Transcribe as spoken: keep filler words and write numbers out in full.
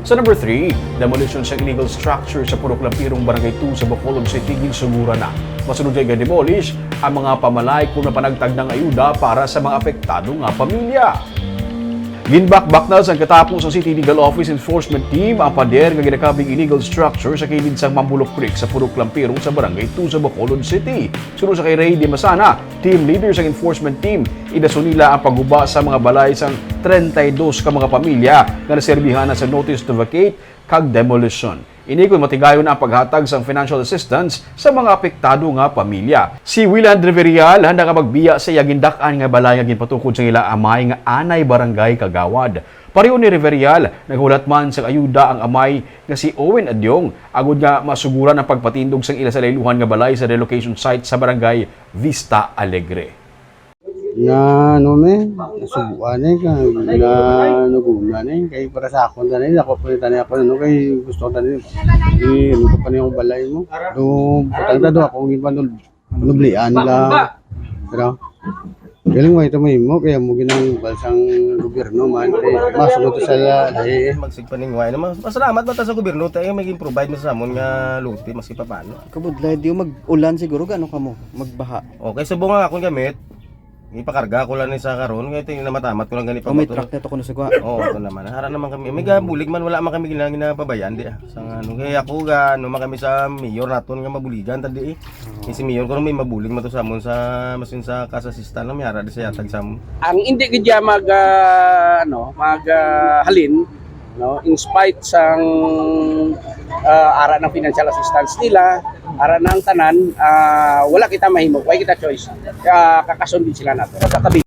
Sa number three, demolition sa illegal structure sa Purok Lampirong, Barangay two sa Bacolod City, ginsuguran na. Masunod kay ga-demolish ang mga pamalay kung napanagtag ng ayuda para sa mga apektado nga pamilya. Ginbakbak na sang katapo sa City Legal Office Enforcement Team ang pader nga ginakabig illegal structure sa kilid sang Mambulok Creek sa Purok Lampirong sa Barangay two sa Bacolod City. Suno sa kay Ray Dimasana, team leader sang enforcement team, idason nila ang pagguba sa mga balay sang treinta y dos ka mga pamilya nga naserbihan na sa notice to vacate kag demolition. Ini kon matigayon ang paghatag sang financial assistance sa mga apektado nga pamilya. Si Willand Reverial handa nga magbiya sa iya gindak-an nga balay nga ginpatukod sang ila amay nga anay barangay kagawad. Pareho ni Reverial, naghulat man sang ayuda ang amay nga si Owen Adyong agod nga masuguran ang pagpatindog sang ila sa layluhan nga balay sa relocation site sa barangay Vista Alegre. Na ano me, nasubuan eh, ka, na naguna eh, kay para sa akon tani, ako pa tani ako ano, kay gusto ko tani, di ano ko pa niya balay mo. Do, patang ta do, ako ang ipanul-, nublian nila. Pero, galing mo ito mo imo, kaya mo ginang balsang gobyerno man, kay masunod to sa la-, lahi eh. Magsig paningway na mas masalamat man ta sa gobyerno tayo may provide mo sa amon nga lote maski pa paano. Kabudlay, di mag-ulan siguro, gano ka mo? Magbaha. Okay, subong nga akong gamit. Ipakarga ko lang ni sa karon kay tingin na matamat ko lang gani O may pamotor. Truck na to kuno sa gwa. Oo, ito naman. Hara naman kami. May gabulig man wala man kami gina ginapabayan di ah. Sa nga, ano kay ako ga ano man kami sa mayor naton nga mabuligan ta di eh. Kay si mayor ko may mabulig man to sa amon sa masin sa kasasista na may ara di sa yatag sa amon. Ang hindi gid siya mag ah, ano, mag ah, halin, no, in spite sang ah, ara ng financial assistance nila, ara ng tanan, ah, wala kita mahimo, wala kita choice. Ah, kakasundin sila nato. Sa tabi